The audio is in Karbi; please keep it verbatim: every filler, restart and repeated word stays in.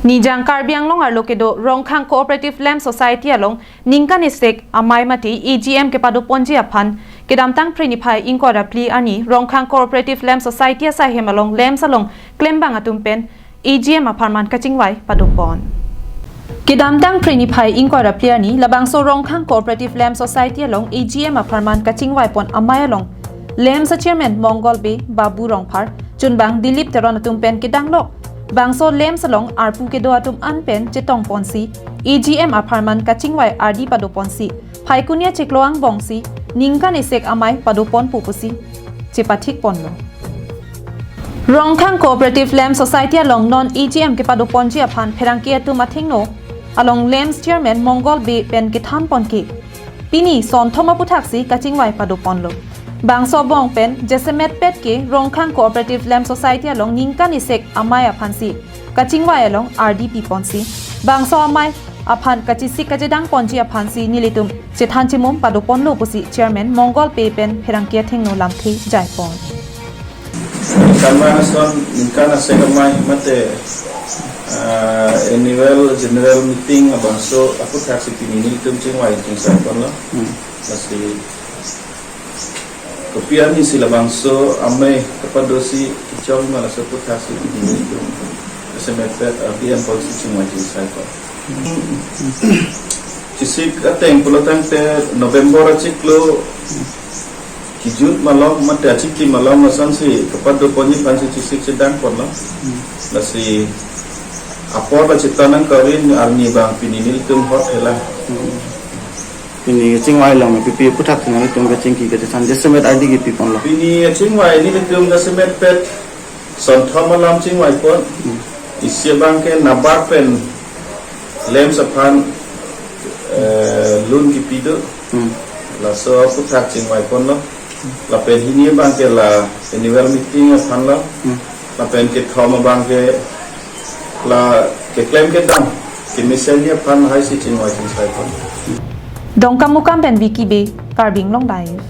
Nijang Karbi Anglong arlo kedo Rongkhang Cooperative Lamb Society along ningkan isek amei mate A G M kepadoponji aphan kedamtang Phre niphai ingkoi ra phli arni Rongkhang Cooperative Lamb Society asaihem along lamb along klembang atum pen A G M apharman kachingvai padopon. Kedamtang Phre niphai ingkoi ra phli arni labangso Rongkhang Cooperative Lamb Society along A G M apharman kachingvaipon amei along lamb a-chairman Mongol Bey, Babu Rongphar, chunbang Dilip Teron atum pen kedanglok bangso lamb along arpu kedo atum an pen chetongponsi A G M apharman kachingvai ardi padoponsi Phaikuni achiklo angbongsi ningkan isek amei padoponpo pusi chepathikponlo. Rongkhang Cooperative Lamb Society along non A G M kepadoponji aphan pherangke atum athengno along lamb chairman Mongol Bey pen kethanpon ke pini sonthom aphuthaksi kachingvai padoponlo. Bangso abong pen jasemet pet ke Rongkhang Cooperative Lamb Society along ningkan isek amei aphansi kachingvai along ardi piponsi bangso amei aphan kachesik kachedangponji aphansi nelitum chethan chemum padoponlo pusi chairman Mongol Bey pen pherangke athengno lamthe jaipon. Ningkan ason, ningkan isek amei mate, ah, annual general meeting labangso aphuthaksi pini nelitum chingvai chingsaiponlo. Hmm. Lasi kopi arnisi labangso amei kepadosi kechok ma laso aphuthaksi pini nelitum jasemet pet ardi anponsi chingvai chingsaipon. Chesik ateng pulo tangte November achiklo kejut malom mate achiklo malom asonsi kepadoponji aphansi chesik chedangponlo. Lasi apor la chethan nangkok-in arni abang pini nelitum hot hela. Pini chingvai along pipi aphuthaksi nelitum kachingki kachethan jasemet ardi kepiponlo. Pini chingvai nelitum jasemet pet sonthom alam chingvaipon. Hmm. Isi abangke NABARD pen lamb aphan, eh, loan kipi do. Hmm. Laso aphuthak chingvaiponlo. Lapen hini abangke la annual meeting aphanlo. Hmm. Lapen kethom abangke la keklem kedam kemesen aphan haisi chingvai chingsaipon. Dongkamukam pen Vicky Bey, Karbi Anglong Live.